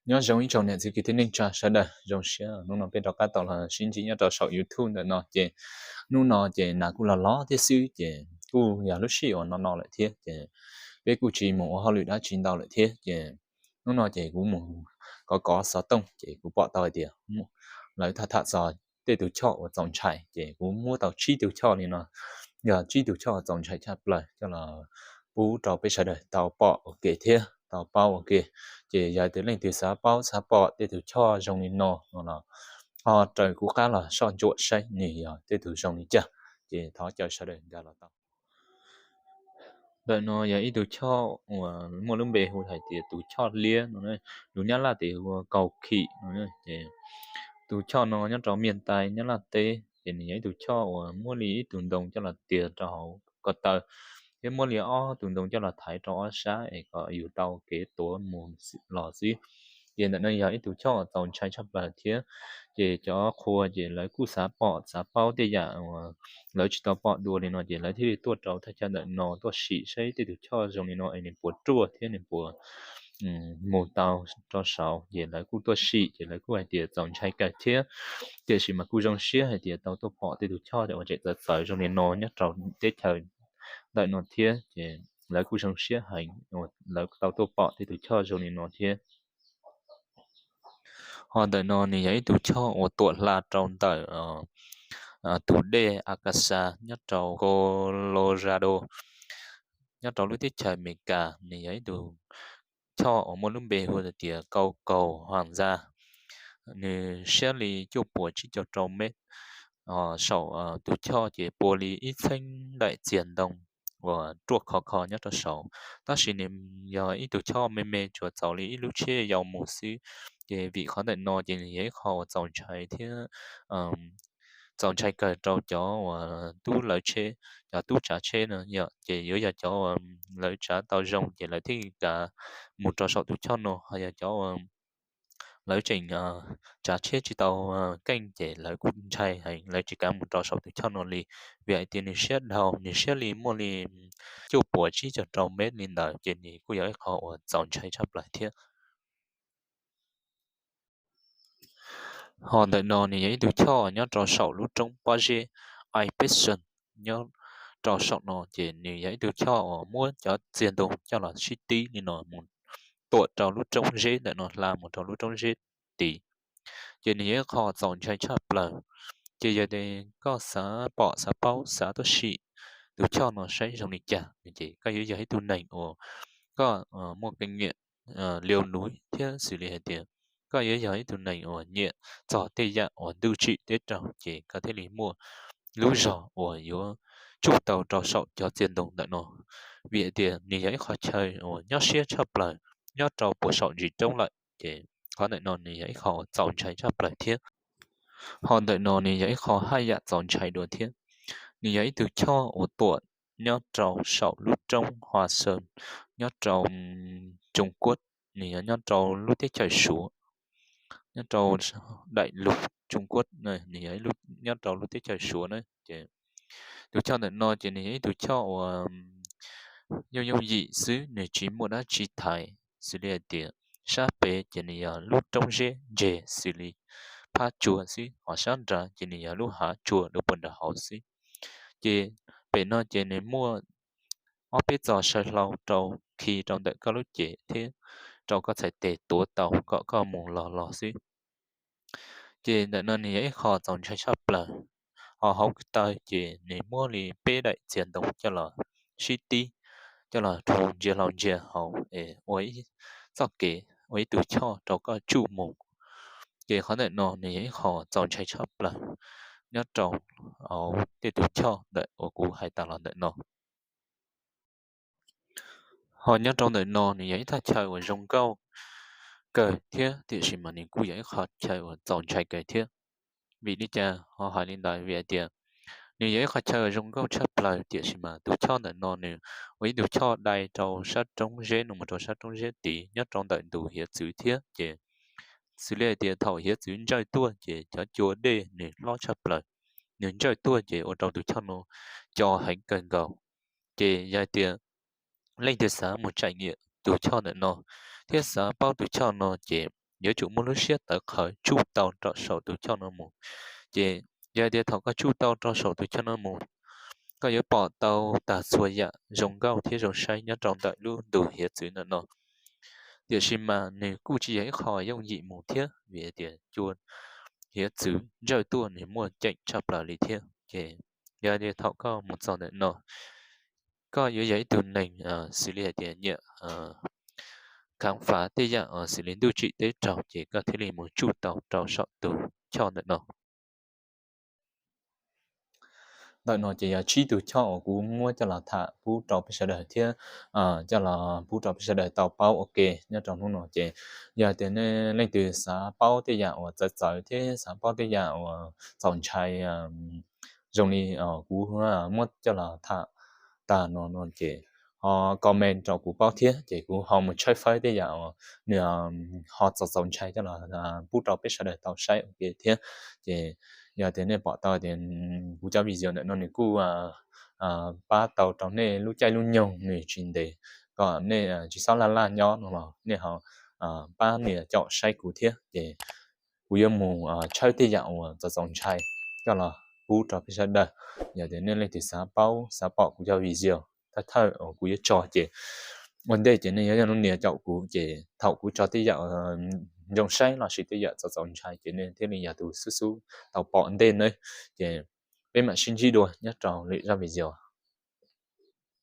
Nyob zoo ib tsoom niam txiv kwv tij neej tsa sawv daws, zoo siab hnub no peb rov qab tau los sib ntsib nyob rau saum YouTube ntawm no ces hnub no ces nas kuj los los thiab xwb ces kuj yog lub sij uas no no lawm thiab ces peb kuj tsis mus ua hauj lwm dab tsi ntau lawm thiab ces hnub no ces kuv mus kov kov xov tooj ces kuv pom tau hais tias lawv tham tham txog tej tus choj uas txaus ntshai ces kuv muab tau tsib tus choj li no, yog tsib tus choj uas txaus ntshai tshaj plaws coj los pub rau peb sawv daws tau pom ua ke thiab tau paub ua ke. Ces yog tias leej twg xav paub xav pom tej tus choj zoo li no no los ho raws kuv qab los soj ntsuam saib nws yog tej tus zoo li cas, ces thov caw sawv daws nkag los tau. Ntawm no yog ib tug choj uas muaj lub npe hu hais tias tus choj liab no, lus Nyab Laj tes hu ua kaus khim no. Ces tus choj no nyob rau miền Tây Nyab Laj teb, ces nws yog ib tug choj uas muab li ib tug ntoo coj los tiag rau hauv ko taw, thiab muab li ob tug ntoo coj los thaiv rau ob sab es kom yus tau kev tuav mus los xwb. Ces ntawm no yog ib tug choj txaus ntshai tshaj plaws thiab, ces cov qhua ces lawv kuj xav pom xav paub tej yam uas lawv tsis tau pom dua li no ces lawv thiaj li tuaj rau thaj chaw ntawm no tuaj sim saib tej tus choj zoo li no es nws puas ruaj thiab nws puas mus tau rau saud, ces lawv kuj tuaj sim ces lawv kuj hais tias txaus ntshai kawg thiab. Tiam sis mas kuj zoo siab hais tias tau tuaj pom tej tus choj uas tseem txawv txawv zoo li no nyob rau teb chaws ntawm no thiab, ces lawv kuj zoo siab heev uas lawv tau tuaj pom tej tus choj zoo li no thiab. Ho ntawm no nws yog ib tug choj uas tuam hla rau ntawm tus dej Arkansas nyob rau Colorado, nyob rau lub teb chaws Amelikas. Nws yog ib tug choj uas muaj lub npe hu tias kaus kaus hua ntxa, nws siab li cuaj puas tsib caug rau mev. Saum tus choj ces pua li ib txheeb daim txiag ntoo uas ruaj khov kho nyob rau saud, tab sis nws yog ib tug choj me me tsuas txaus li ib lub tsheb yau mus xwb. Ces vim qhov ntawm no ces nws yog ib qho uas txaus ntshai thiab txaus ntshai kawg rau cov uas tub lawv tsheb, cov tub tsav tsheb no yom, ces yuav yog cov uas lawv tsav tau zoo ces lawv thiaj kav mus rau saum tus choj no, ho yog cov uas lawv tseem tsav tsheb tsis tau keej ces lawv kuj ntshai heev, lawv tsis kav mus rau saum tus choj no li, vim hais tias nws siab dhau, nws siab li muaj li cuaj puas tsib caug rau mev li ntawd, ces nws kuj yog ib qho uas txaus ntshai tshaj plaws thiab. Ho ntawm no nws yog ib tug choj nyob rau saum lub roob pob zeb Ibeson nyob rau saum no, ces nws yog ib tug choj uas muab cov txiag ntoo coj los sib tib li no mus tuam rau lub roob zeb ntawm no hla mus rau lub roob zeb tid, ces nws yog ib qho txaus ntshai tshaj plaws. Ces yog tias koj xav pom xav paub xav tuaj sim tus choj no saib zoo li cas, ces koj yuav yog ib tug neeg uas koj muaj kinh nghiệm leo núi thiab xws li hais tias koj yuav yog ib tug neeg uas nyiam txog tej yam uas ntuj tsim teb raug, ces koj thiaj li muaj lub zog uas yuav tsuj tau rau saum cov txiag ntoo ntawm no. Vim hais tias nws yog ib qho chaw uas nyob siab tshaj plaws, nyob rau puag saum ntsis roob lawm, ces qhov ntawm no nws yog ib qho uas txaus ntshai tshaj plaws thiab. Ho ntawm no nws yog ib qho haj yam txaus ntshai dua thiab. Nws yog ib tug choj uas tuam nyob rau saum lub roob Hua Xees, nyob rau Tsoos Kuab, nws yog nyob rau lub teb chaws Suav, nyob rau daim lug Tsoos Kuab, nws yog nyob rau lub teb chaws Suav na. Ces tus choj ntawm no ces nws yog ib tug choj uas yooj yooj yim xwb, nws tsis muaj dab tsi thaiv, xws li hais tias sab pem ces nws yog lub roob zeb ntseg xws li phab tsua xwb, ho sab nrad ces nws yog lub hav tsua dua puag nram hauv xwb. Ces pem no ces nws muaj ob peb txog saw hlau rau khi rau ntawm koj lub cev thiab rau koj txhais tes tuav tau kom koj mus los los xwb. Ces ntawm no nws yog ib qho txaus ntshai tshaj plaws. Ho hauv ko taw ces nws muab li peb daim txiag ntoo coj los sib tib, coj los rhu ntsia hlau ntsia hauv es ua ib txoj kev, ua ib tug choj rau koj tsuj mus. Ces qhov ntawm no nws yog ib qho txaus ntshai tshaj plaws nyob rau hauv tej tus choj ntawm uas kuv hais tas los ntawm no. Ho nyob rau ntawm no nws yog ib thaj chaw uas zoo nkauj kawg thiab, tiam sis mas nws kuj yog ib qho chaw uas txaus ntshai kawg thiab. Vim li cas ho hais li ntawd? Vim hais tias nws yog ib qho chaw zoo nkauj tshaj plaws, tiam sis mas tus choj ntawm no nws ua ib tug choj dai rau sab roob zeb no mus rau sab roob zeb tid nyob rau ntawm ntug hiav txwv thiab. Ces xws li hais tias thaum hiav txwv ntsawj tuaj ces cov cua dej nws hlob tshaj plaws, nws ntsawj tuaj ces ua rau tus choj no co heev kawg nkaus. Ces yog hais tias leej twg xav mus trải nghiệm tus choj ntawm no thiab xav paub tus choj no ces yuav tsum muaj lub siab tawv qhawv tsuj tau rau saum tus choj no mus. Ces yog tias thaum koj tsuj tau rau saum tus choj no mus, koj yuav pom tau tag txhua yam zoo nkauj thiab zoo saib nyob rau ntawm lub ntu hiav txwv ntawm no. Tiam sis mas nws kuj tsis yog ib qho yooj yim mus thiab, vim tias cua hiav txwv ntsawj tuaj nws muaj ceem tshaj plaws li thiab. Ces yog tias thaum koj mus txog ntawm no, koj yuav yog ib tug neeg xws li hais tias nyiam khám phá tej yam xws li ntuj tsim teb raug, ces koj thiaj li mus tsuj tau rau saum tus choj ntawm no. Ntawm no ces yog tsib tus choj uas kuv muab coj los tham pub rau peb sawv daws thiab coj los pub rau peb sawv daws tau paub ua ke nyob rau hnub no. Ces yog tias nej leej twg xav paub tej yam uas txawv txawv thiab xav paub tej yam uas txaus ntshai zoo li kuv muab coj los tham tag no no ces ho comment rau kuv paub thiab, ces kuv ho mus tshawb fawb tej yam uas nws ho txaus txaus ntshai coj los pub rau peb sawv daws tau saib ua ke thiab. Ces yog tias nej pom tau tias kuv cov video ntawm no nws kuj pab tau rau nej lub caij lub nyoog nws tsis ntev, kom nej tsis txhob laj laj nyob no los nej ho pab nias caum saib kuv thiab. Ces kuv yuav mus tshawb tej yam uas txaus txaus ntshai coj los pub rau peb sawv daws. Yog tias nej leej twg xav paub xav pom kuv cov video thawj thawj uas kuv yuav tso ces ua ntej ces nej yuav nias caum kuv, ces thaum kuv tso tej yam zoo saib los sis tej yam txaus txaus ntshai ces nej thiaj li yog tus xub xub tau pom ntej nawb. Ces peb mam sib ntsib dua nyob rau lwm zaj video.